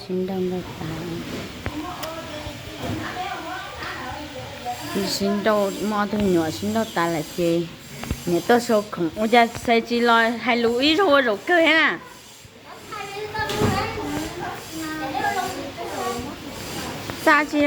Sib nrauj nrauj tas, sib nrauj, muaj ob tug me nyuam sib nrauj tas lawm ces niam tuaj sau khoom. Ua cas Xais tsis los hais lus ib zaug ua zaum kawg thiab na? Xa tsis.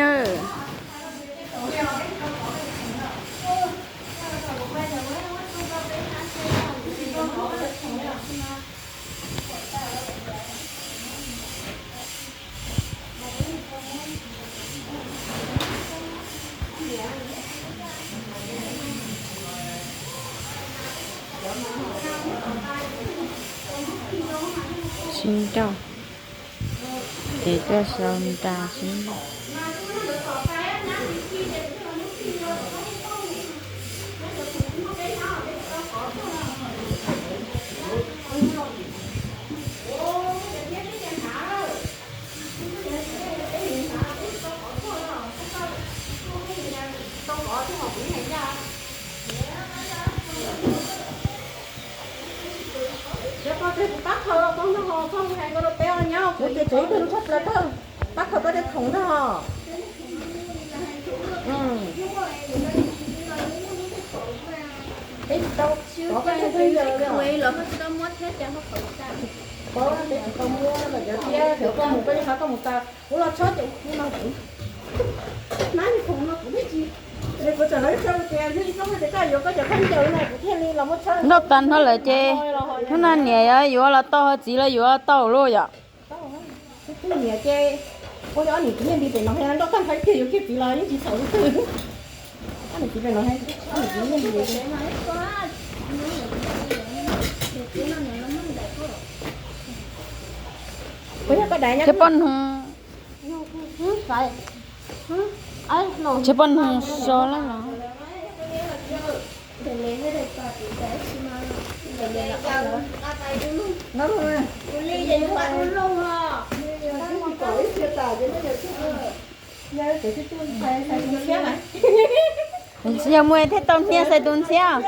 Sib nrauj, ces tuaj sau nra sib nrauj. Kuv ces tsev tug tshaj plaws tag, pab khaws koj tej khoom ntag os. Peb tsis tau, pov koj tej khaub ncaws li os. Pov peb tsis tau muab lawm cov thiab, cov koj mus koj yeej qhov koj mus tas, kuv los tshawb ces kuv los kuv, nab khoom no kuv twb tsis, kuv txawm los tshawb tias hnub ib txoob tias koj yuav koj cov khaub ncaws no kuv thiaj li los muab tshawb. Nrauj tas nrho lawm ces hnub no niam yuav los tau, txiv los yuav tau lauj yom. Niam ces ua li ob niam txiv nyiaj nti pem no, nrauj tag nrho ib pliag yuav kiag txiv los yeej tsis txhaum twg. Ob niam txiv pem no, ob niam txiv nyiaj nti. Kuv yog koj dais nyob poj noog, tsis poj noog so lawm los. Yawg mus thiaj tau hnia Xais tus ntxhiab.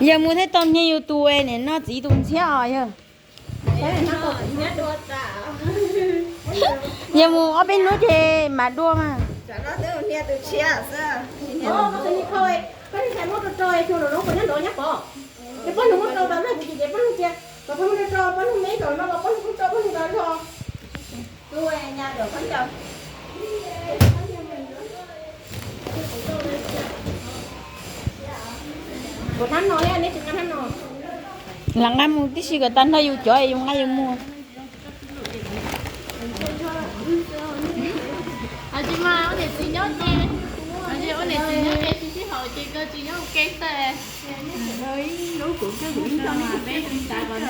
Yawg mus thiaj tau hnia yus tus nim no txiv tus ntxhiab os yawg. Yawg mus ob peb hnub ces mam dua mas. Lam nqa mus tib si kom tag nrho yus cov yus nqa yus mus. Tsis mas ua niam txiv nyob ces, ua niam txiv nyob ces tsis sib haum ces koj tsis nyob ua ke xwb. Lub kuv thiab lub kuv thiab lawv,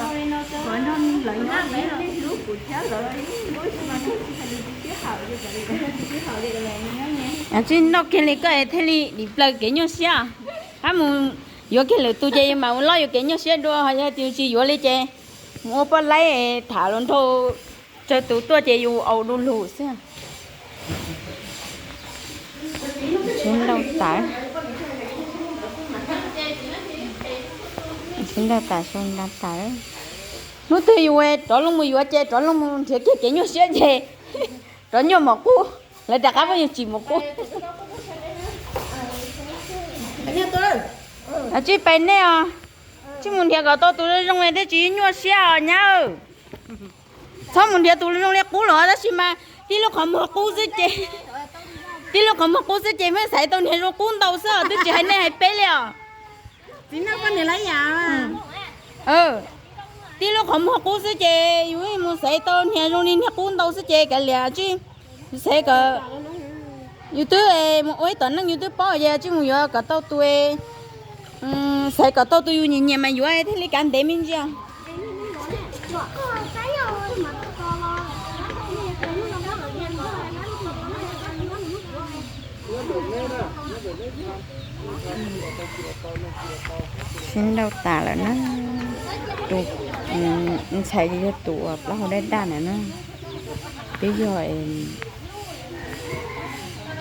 lub kuv thiab lawv, lub tsis mas tsis hais lus tsis sib haum, tsis sib haum li. Tsis nrauj kiag li koj thiaj li dim plaws kev nyuaj siab. Hab mus yuav kiag lwm tus ces yus mam ua loj yus kev nyuaj siab dua, ho yog tias tsis yuav li ces mus ua poj laib tham hluas nraug tsawg tus tuaj ces yus au du lug xwb. Sib nrauj tas, sib nrauj tas, sib nrauj tas. Hnub twg yus rov looj mus yuav ces rov looj mus nrhiav kiag kev nyuaj siab ces rov nyuaj mom qub, lawv rov qab poj yus tsim mom qub. Tsis pais nej os, tsis mus nrhiav kom tau tus zoo zoo thiab tsis nyuaj siab os nyab. Txhob mus nrhiav tus zoo li qub los tab sis mas tib lub qhov muag qub xwb ces, tib lub qhov muag qub xwb ces muab xaiv tau niag zoo qub ntau xwb os, twb tsis hais nej hais peb li os. Tib lub qhov muag qub xwb ces yus mus xaiv tau niag zoo li niag qub ntau xwb ces kav liam tsis xaiv kom yus twb mus ua ib tom neej yus twb paub ces tsis mus yuav kom tau tus, xaiv kom tau tus yus nyiam nyiam mas yuav thiaj li kav ntev me ntsis. Sib nrauj tas lawm na. Tus ntxhais yog tus uas plaub hau daj daj ntawd na. Twb yog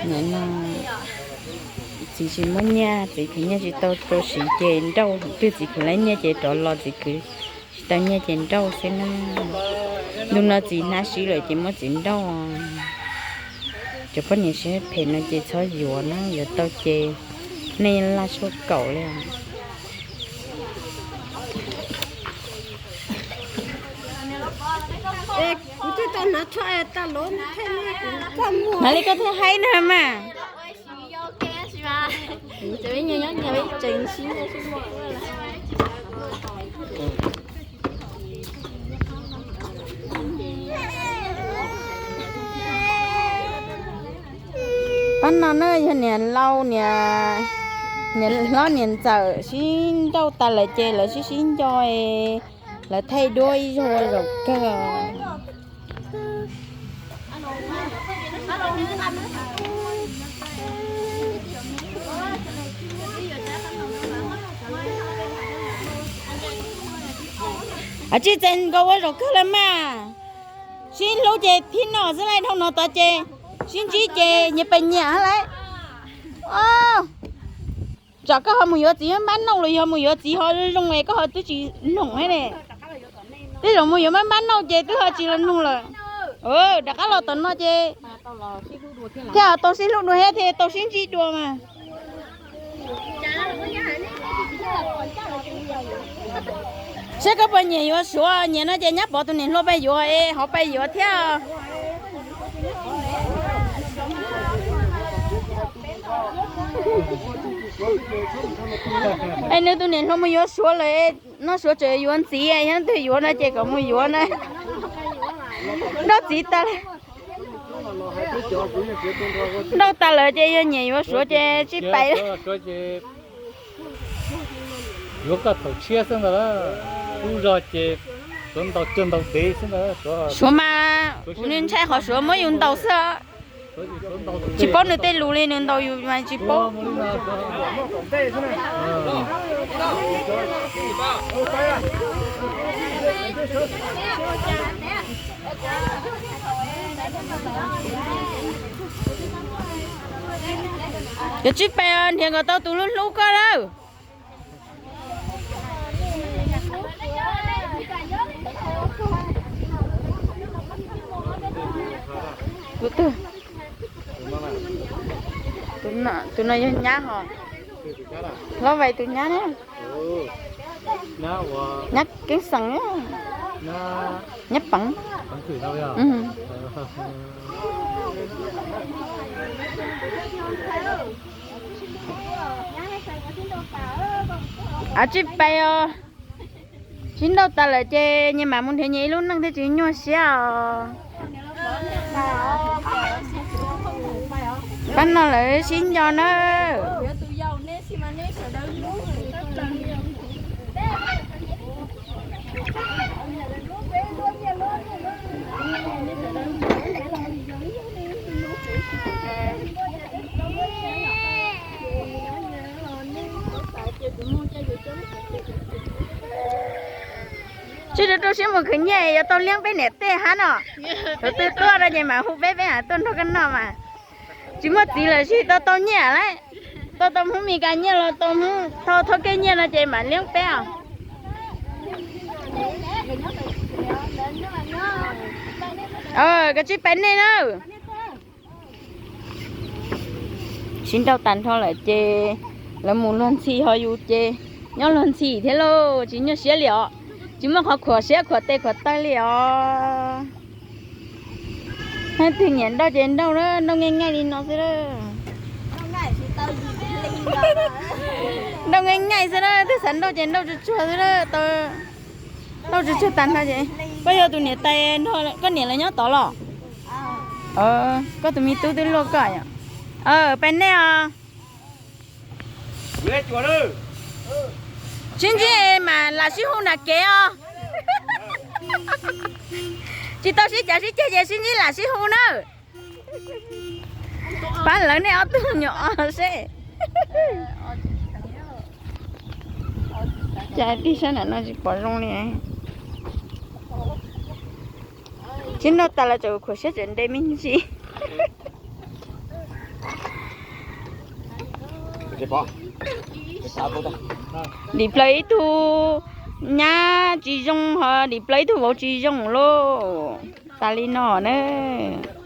nim no txiv tsis muaj nyiaj, txiv khwv nyiaj tsis tau rau siv ces nrauj twg txiv khwv lawv nyiaj ces rov los txiv khwv Tsis tau nyiaj ces nrauj xwb na. Ntu no txiv hnab siv lawm ces muab txiv nrauj. Cov poj niam siab phem no ces txhob yuav na, yuav tau ces nej laj suab kaum li. Hnav li koj thiaj haib na mas. Pab no na yog niam laus, niam hlob niam ntxawm sib nrauj tas lawm ces lawv sib sib nco, lawv thaij duab ib zaug ua zaum kawg. Tsis txais nkaus ua zaum kawg lawm mas. Sib hlub ces thib no xwb lauj, dhau no tod ces sib ntsib ces nyias pes nyias lawm. Tsam koj ho mus yuav txiv mab mab nauj los yog mus yuav txiv ho zoo es koj ho twb tsis noog thiab ne. Twb zaum mus yuav mab mab nauj ces twb ho tsis los noog lawm. Rov qab los tom no ces thiaj tau sib hlub dua thiab thiaj tau sib ntsib dua mas. Saib koj puas nyiam yuav Suav, nyiam no ces nyab Pov tus niam hluas pab yuav es ho pab yuav thiab. Es nws tus niam hluas mus yuav Suav lawm, no Suav tseem yuav ntxiv, yog leej twg yuav no ces kom mus yuav na. Nrauj txiv tas, nrauj tas lawm ces yog nyiam yuav Suav ces sib pais. Yuav koj thaum tshiab xwb ntag, ub zog ces Suav ntaus cag ntaus ntev xwb ntag. Suav mas kuv ntshai qhov Suav muab yus ntaus xwb. Tsis paub nws tej lus li, nws ntaus yus mas tsis paub. Cov tsib pais nrhiav kom tau tus hlub hlub koj lawm. Tus no yog nyab hos, hlob vais tus nyab ne. Nyab Keeb Xeem, nyab Peev. Av tsib pais os. Sib nrauj tas lawm ces nyias mam mus nrhiav nyias ib lub neej thiaj tsis nyuaj siab os. Pab no lawv sib nco na. Sib rau rau siab mus khwv nyiaj yuav tau liab peb niam tej hab no. Tus twg tuaj no ces mam hu peb, peb mam tuaj nrog koj noj mas. Tsis muaj txiv lawm sib tau tau nyiaj lawm. Tau tau Hmoob Mes Kas nyiaj los tau Hmoob thau thau kej nyiaj no ces mam liab peb os. Koj tsib pais nej na. Sib nrauj tas nrho lawm ces lawv mus luag ntxhi ho yus ces nyob luag ntxhi thiab lauj, tsis nyuaj siab li os. Tsis muaj qhov khuam siab khuam tes khuam taw li os. Leej twg nyiam nrauj ces nrauj, nrauj nqaij nqaij li no xwb. Nrauj nqaij nqaij xwb na, twb xav nrauj ces nrauj tsuag tsuag xwb na. Nrauj tsuag tsuag tas nrho ces koj yog tus niam tais, koj niam lawv nyob tod los? Koj tus me tub twb luaj koj. Pais nej os. Sib ntsib mas lam sib hu nram kev os. Tsis tau sib cav sib ceg ces sib ntsib lam sib hu na. Pab lawv nej ob tug nyuam os seb. Cas tij sab nram no tsis pom zoo li. Sib nrauj tas lawm tseem khuam siab tseem nte me ntsis. Dim plaws ib tug Nyab tsis zoo ho dim plaws ib tug vauv tsis zoo lauj. Tas li no nab.